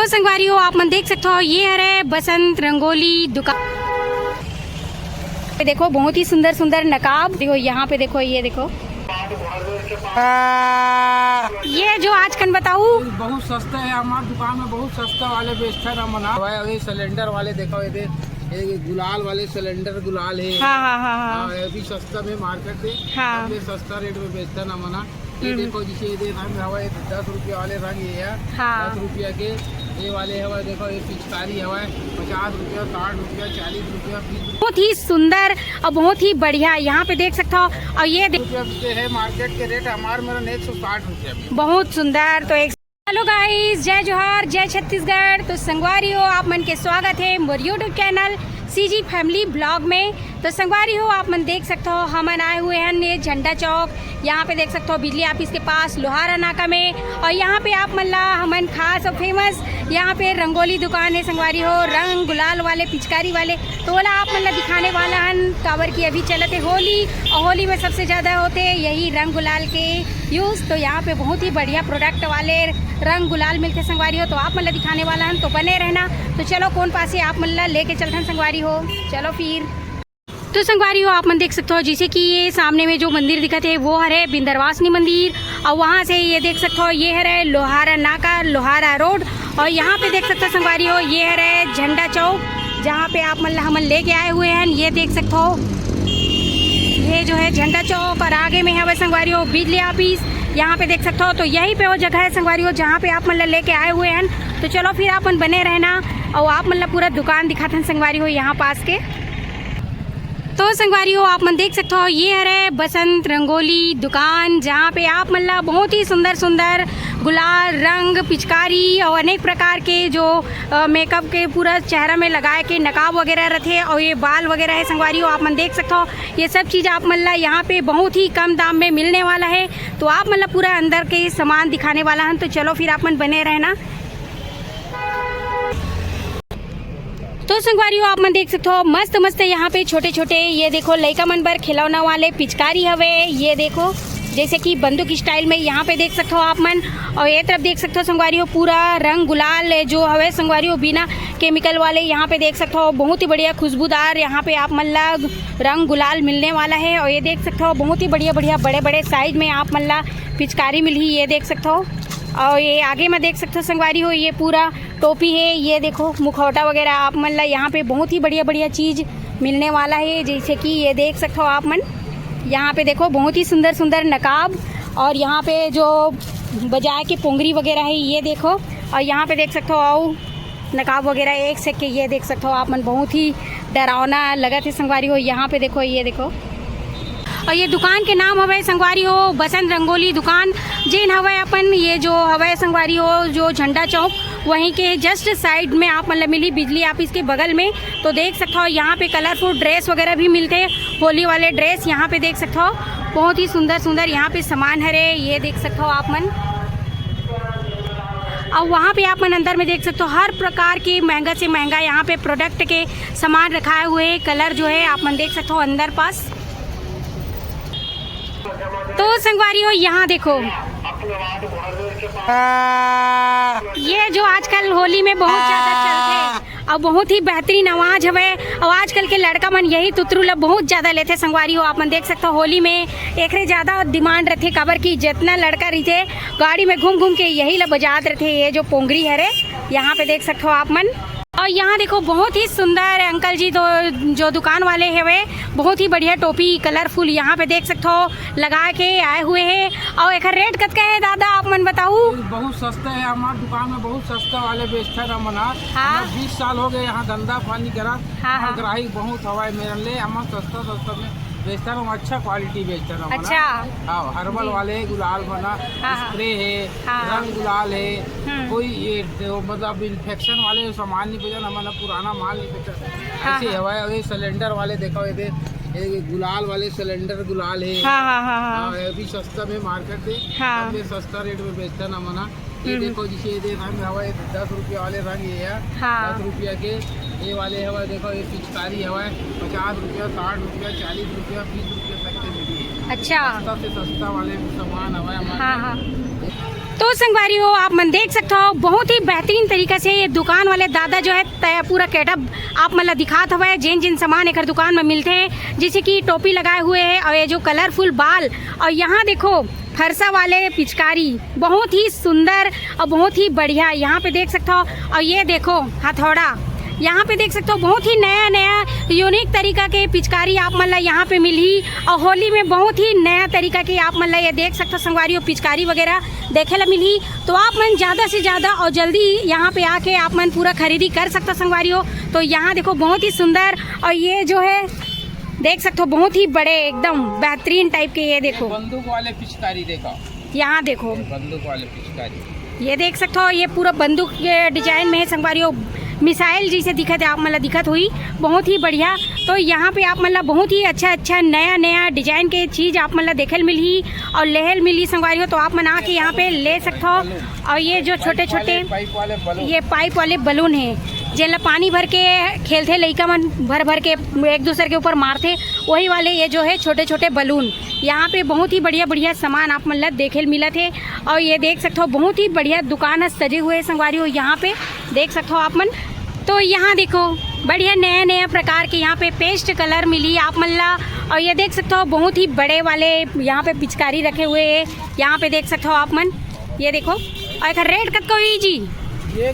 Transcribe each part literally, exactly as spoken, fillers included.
संगवारी हो, आप मन देख सकते हो, ये हरे बसंत रंगोली दुकान। ये देखो, बहुत ही सुंदर सुंदर नकाब। देखो, यहाँ पे देखो, ये देखो, ये जो आजकल बताऊ। बहुत सस्ता है हमारे दुकान में, बहुत सस्ता वाले बेचता ना मना। भाई, अभी सिलेंडर वाले देखो, ये दे, ये गुलाल वाले, सिलेंडर गुलाल है। हाँ, हाँ, हाँ, हाँ। हाँ, ये भी सस्ता में मार्केट से, हाँ। सबसे सस्ता रेट में बेचता ना मना। ये हम्म। देखो, जैसे ये दे रंग हवा, ये दस रुपया वाले रंग ये है, हाँ। दस रुपया के। ये वाले हवा, देखो, ये पिचकारी हवा है, पचास रुपया, साठ रुपया, चालीस रुपया, बीस रुपया। बहुत ही सुंदर और बहुत ही बढ़िया, यहाँ पे देख सकते हो। और ये देख रुपया बिकते हैं, मार्केट के रेट हमारे मेरा एक सौ साठ रुपया में। बहुत सुंदर। तो एक हेलो गाइस, जय जोहार, जय छत्तीसगढ़। तो संगवारी हो, आप मन के स्वागत है मोर YouTube channel CG family blog में। तो संगवारी हो, आप मन देख सकते हो, हमन आए हुए हैं ये झंडा चौक। यहाँ पे देख सकते हो बिजली ऑफिस के पास लोहारा नाका में। और यहाँ पे आप मन ला हमन खास और फेमस यहाँ पे रंगोली दुकान है संगवारी हो, रंग गुलाल वाले, पिचकारी वाले। तो ओला आप मन ला दिखाने वाला हन, काबर की अभी चलत है होली, और होली में सबसे ज्यादा होते यही रंग गुलाल के यूज़। तो यहाँ पे बहुत ही बढ़िया प्रोडक्ट वाले रंग गुलाल मिलते संगवारी हो, तो आप मन ला दिखाने वाला हन, तो बने रहना। तो चलो, कोन पासे आप मन ला लेके चलथन संगवारी हो, चलो फिर। तो संगवारी हो, आप मन देख सकते हो, जैसे कि ये सामने में जो मंदिर दिखत है, वो हरे बिंदरवासनी मंदिर, और वहाँ से ये देख सकते हो, ये हरे लोहारा नाका, लोहारा रोड, और यहाँ पे देख सकते हो संगवारी हो, ये हरे झंडा चौक, जहाँ पे आप मन ला हमन लेके आए हुए हैं। ये देख सकते हो, ये जो है झंडा चौक, और आगे में हवे संगवारी हो बिजली ऑफिस। यहाँ पे देख सकते हो, तो यही पे वो जगह है संगवारी हो, जहाँ पे आप मन ला लेके आए हुए हैं। तो चलो फिर, आप मन बने रहना, और आप मन ला पूरा दुकान दिखाथन संगवारी हो यहाँ पास के। तो संगवारी हो, आप मन देख सकते हो, ये हरे बसंत रंगोली दुकान, जहाँ पे आप मन ला बहुत ही सुंदर सुंदर गुलाल, रंग, पिचकारी और अनेक प्रकार के जो, अ, मेकअप के पूरा चेहरा में लगाए के नकाब वगैरह रथे, और ये बाल वगैरह है संगवारी हो, आप मन देख सकते हो। ये सब चीज़ आप मन ला यहाँ पे बहुत ही कम दाम में मिलने वाला है। तो आप मन ला पूरा अंदर के सामान दिखाने वाला हन, तो चलो फिर, आप मन बने रहना। तो संगवारी हो, आप मन देख सकते हो, मस्त मस्त यहाँ पे छोटे छोटे, ये देखो, लइका मन बर खिलौना वाले पिचकारी हवे। ये देखो, जैसे कि बंदूक स्टाइल में यहाँ पे देख सकते हो आप मन। और ये तरफ देख सकते हो संगवारी हो, पूरा रंग गुलाल है जो हवे संगवारी हो, बिना केमिकल वाले। यहाँ पे देख सकते हो, बहुत ही बढ़िया खुशबूदार यहाँ पे आप मन ला रंग गुलाल मिलने वाला है। और ये देख सकते हो, बहुत ही बढ़िया बढ़िया बड़े बड़े साइज में आप मन ला पिचकारी मिलही। ये देख सकते हो, और ये आगे में देख सकते हो संगवारी हो, ये पूरा टोपी है, ये देखो, मुखौटा वगैरह आप मन ला यहाँ पे बहुत ही बढ़िया बढ़िया चीज़ मिलने वाला है। जैसे कि ये देख सकते हो आप मन, यहाँ पे देखो, बहुत ही सुंदर सुंदर नकाब, और यहाँ पे जो बजाए के पोंगरी वगैरह है, ये देखो, और यहाँ पे देख सकते हो, आओ, नकाब वगैरह एक से के, ये देख सकते हो आप मन, बहुत ही डरावना लगत है संगवारी हो। यहाँ पे देखो, ये देखो, और ये दुकान के नाम हवे संगवारी हो बसंत रंगोली दुकान, जेन हवे अपन ये जो हवे संगवारी हो, जो झंडा चौक, वहीं के जस्ट साइड में आप मन ला मिली, बिजली ऑफिस के बगल में। तो देख सकते हो, यहाँ पे कलरफुल ड्रेस वगैरह भी मिलते, होली वाले ड्रेस। यहाँ पे देख सकते हो, बहुत ही सुंदर सुंदर यहाँ पे सामान हरे, ये देख सकते हो आप मन। और वहाँ पे आप मन अंदर में देख सकते हो, हर प्रकार के महंगा से महंगा यहाँ पे प्रोडक्ट के सामान रखाए हुए, कलर जो है आप मन देख सकते हो अंदर पास। तो संगवारी हो, यहाँ देखो, ये जो आजकल होली में बहुत ज्यादा चलथे और बहुत ही बेहतरीन आवाज हवे, और आजकल के लड़का मन यही तुतरू ला बहुत ज्यादा लेथे संगवारी हो। आप मन देख सकते हो, होली में एकरे ज्यादा डिमांड रथे, काबर कि जितना लड़का रहिथे, गाड़ी में घूम घूम के यही ला बजात रथे। ये जो पोंगरी हरे, यहाँ पे देख सकते हो आप मन। और यहाँ देखो, बहुत ही सुंदर अंकल जी दो, जो दुकान वाले हवे, बहुत ही बढ़िया टोपी कलरफुल यहाँ पे देख सकते हो लगा के आए हुए हैं। और एकर रेट कतका है दादा, आप मन बताऊ? बहुत सस्ता है, हमारे दुकान में बहुत सस्ता वाले बेचता ना मना। हाँ। हमारे बीस साल हो गए यहाँ धंधा पानी करा। हाँ, हमारे हाँ। ग्राहक बहुत हवाए मेरे ले, हमारे सस्ता सस्ता में बेचता ना, अच्छा क्वालिटी बेचता ना मना। अच्छा। हाँ, हर्बल जी। वाले गुलाल बना, हाँ, हाँ। स्प्रे है, हाँ, हाँ। रंग गुलाल है, हम्म। कोई ये तो मतलब इन्फेक्शन वाले सामान नहीं बेचा ना, मतलब पुराना माल नहीं बेचा। हाँ, ऐसे हाँ। हवाए, अभी सिलेंडर वाले देखो, ये दे, ये गुलाल वाले सिलेंडर गुलाल है। हाँ, हाँ, हाँ, हाँ। हाँ, ये भी सस्ता में मार्केट से, हाँ। सबसे सस्ता रेट में बेचता ना मना। ये हम्म। देखो, जैसे ये दे रंग हवा, ये दस रुपया वाले रंग ये है, हाँ। दस रुपया के। ये वाले हवा देखो, ये पिचकारी हवा है, पचास रुपया, साठ रुपया, चालीस रुपया, बीस रुपया तक के मिली है। अच्छा। सस्ता से सस्ता वाले सामान हवा है हमारे हाँ, पास। हाँ। तो संगवारी हो, आप मन देख सकत हो, बहुत ही बेहतरीन तरीका से ये दुकान वाले दादा जो है, तै-, पूरा केटअप आप मन ला दिखात हवय। जेन जेन सामान एकर दुकान में मिलथे, जैसे कि टोपी लगाए हुए है और ये जो कलरफुल बाल, और यहाँ देखो फरसा वाले पिचकारी, बहुत ही सुंदर और बहुत ही बढ़िया। यहाँ पे देख सकत हो, और ये देखो हथौड़ा, यहाँ पे देख सकत हो, बहुत ही नया नया यूनिक तरीका के पिचकारी आप मन ला यहाँ पे मिलही। और होली में बहुत ही नया तरीका के आप मन ला ये देख सकत हो संगवारी हो, पिचकारी वगैरह देखे ला मिलही। तो आप मन ज़्यादा से ज़्यादा और जल्दी यहाँ पे आके आप मन पूरा खरीदी कर सकत हो संगवारी हो। तो यहाँ देखो, बहुत ही सुंदर, और ये जो है देख सकत हो, बहुत ही बड़े, एकदम बेहतरीन टाइप के। ये देखो, बंदूक वाले पिचकारी देखो। यहाँ देखो, बंदूक वाले पिचकारी। ये देख सकत हो, ये पूरा बंदूक के डिजाइन में है संगवारी हो, मिसाइल जैसे दिखत है, आप मन ला दिखत होही, बहुत ही बढ़िया। तो यहाँ पे आप मन ला बहुत ही अच्छा अच्छा नया नया डिजाइन के चीज आप मन ला देखे ल मिलही और लेहे ल मिलही संगवारी हो। तो आप मन आके यहाँ पे ले सकत हो। और ये जो छोटे छोटे, पाइप वाले बलून। ये पाइप वाले बलून है, जेला पानी भर के खेलथे लइका मन, भर भर के एक दूसर के ऊपर मारथे, वही वाले ये जो है छोटे छोटे बलून। यहाँ पे बहुत ही बढ़िया बढ़िया सामान आप मन ला देखे ल मिलत हे। और ये देख सकत हो, बहुत ही बढ़िया दुकान ह सजे हुए हे संगवारी हो। यहाँ पे देख सकत हो आप मन, तो यहाँ देखो, बढ़िया नया नया प्रकार के यहाँ पे पेस्ट कलर मिली आप मन ला। और ये देख सकत हो, बहुत ही बड़े वाले यहाँ पे पिचकारी रखे हुए हे। यहाँ पे देख सकत हो आप मन, ये देखो। और एकर रेट कतका होही जी? ये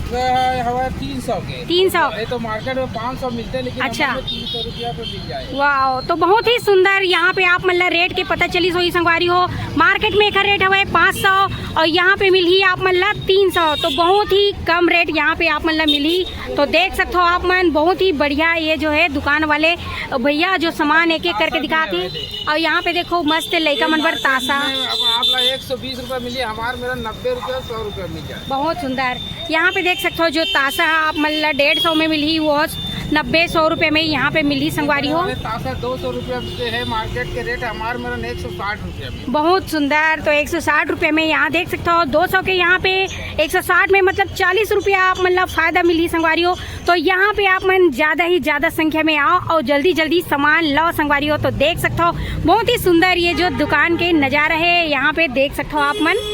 हवा तीन सौ के। तीन सौ? ये तो मार्केट में पाँच सौ मिलते हैं, लेकिन अच्छा। तीन सौ रुपया पे मिल जाए। वाह, तो बहुत ही सुंदर। यहाँ पे आप मन ला रेट के पता चली सोई संगवारी हो, मार्केट में एकर रेट हवे पाँच सौ और यहाँ पे मिलही आप मन ला तीन सौ। तो बहुत ही कम रेट यहाँ पे आप मन ला मिलही। तो देख सकत हो आप मन, बहुत ही बढ़िया ये जो है दुकान वाले भैया जो सामान एक एक करके दिखात हे। और यहाँ पे देखो, मस्त लइका मन बर तासा। अब आप ला एक सौ बीस रुपया मिली, हमार मेरा नब्बे रुपया, सौ रुपया मिल जाए। बहुत सुंदर। यहाँ पे देख सकत हो, जो तासा आप मन ला डेढ़ सौ में मिलही, वो नब्बे सौ रुपये में यहाँ पे मिलही संगवारी हो। तासा दो सौ रुपया से है, मार्केट के रेट हमार मेरा एक सौ साठ रुपया में। बहुत सुंदर। तो एक सौ साठ रुपये में यहाँ देख सकत हो, दो सौ के यहाँ पे एक सौ साठ में, मतलब चालीस रुपया आप मन ला फायदा मिलही संगवारी हो। तो यहाँ पे आप मन ज्यादा ही ज्यादा संख्या में आओ और जल्दी जल्दी सामान लाओ संगवारी हो। तो देख सकत हो, बहुत ही सुंदर ये जो दुकान के नजारा है, यहाँ पे देख सकत हो आप मन।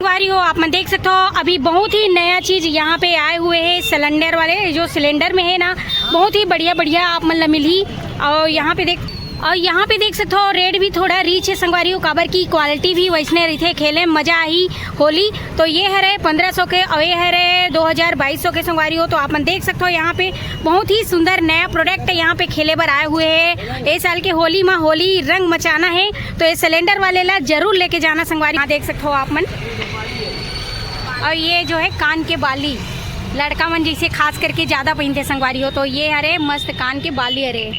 संगवारी हो, आप मन देख सकत हो, अभी बहुत ही नया चीज यहाँ पे आए हुए है, सिलेंडर वाले, जो सिलेंडर में है ना, बहुत ही बढ़िया बढ़िया आप मन ला मिलही। और यहाँ पे देख और यहाँ पे देख सकत हो, रेट भी थोड़ा रिच है संगवारी हो, काबर की क्वालिटी भी वैसने रहिथे, खेले में मजा आही होली। तो ये हरे पंद्रह सौ के और ये हरे दो हजार बाईस सौ के संगवारी हो। तो आप मन देख सकत हो, यहाँ पे बहुत ही सुंदर नया प्रोडक्ट यहाँ पे खेले बर आए हुए है। ए साल के होली में होली रंग मचाना है, तो ये सिलेंडर वाले ला जरूर लेके जाना संगवारी। यहाँ देख सकत हो आप मन, और ये जो है कान के बाली, लड़का मन जैसे खास करके ज्यादा पहिनथे संगवारी हो। तो ये हरे मस्त कान के बाली हरे।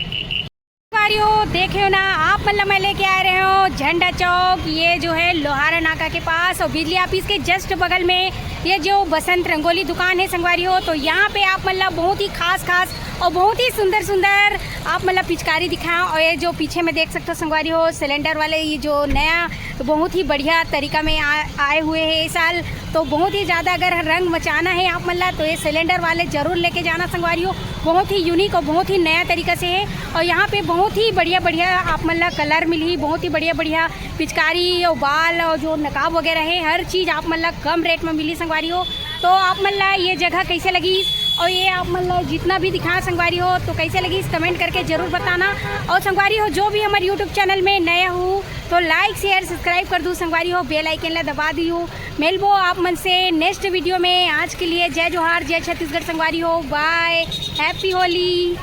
संगवारी हो, देखे हो ना, आप मन ला मैं लेके आ रहे हो झंडा चौक, ये जो है लोहारा नाका के पास और बिजली ऑफिस के जस्ट बगल में ये जो बसंत रंगोली दुकान है संगवारी हो। तो यहाँ पे आप मन ला बहुत ही खास खास और बहुत ही सुंदर सुंदर आप मन ला पिचकारी दिखाओ। और ये जो पीछे में देख सकते हो संगवारी हो, सिलेंडर वाले ये जो नया बहुत ही बढ़िया तरीका में आ, आए हुए हैं इस साल। तो बहुत ही ज़्यादा अगर रंग मचाना है आप मन ला, तो ये सिलेंडर वाले जरूर लेके जाना संगवारी हो। बहुत ही यूनिक और बहुत ही नया तरीका से है। और यहाँ पे बहुत ही बढ़िया बढ़िया आप मन ला कलर मिलही, बहुत ही बढ़िया बढ़िया पिचकारी और बाल और जो नकाब वगैरह है, हर चीज़ आप मन ला कम रेट में मिली संगवारी हो। तो आप मन ला ये जगह कैसे लगी और ये आप मन ला जितना भी दिखा संगवारी हो, तो कैसे लगी, कमेंट करके जरूर बताना। और संगवारी हो, जो भी हमारे यूट्यूब चैनल में नया हो, तो लाइक शेयर सब्सक्राइब कर दू संगवारी हो, बेल आइकन ला दबा दियो। मिलबो आप मन से नेक्स्ट वीडियो में। आज के लिए जय जोहार, जय छत्तीसगढ़ संगवारी हो, बाय, हैप्पी होली।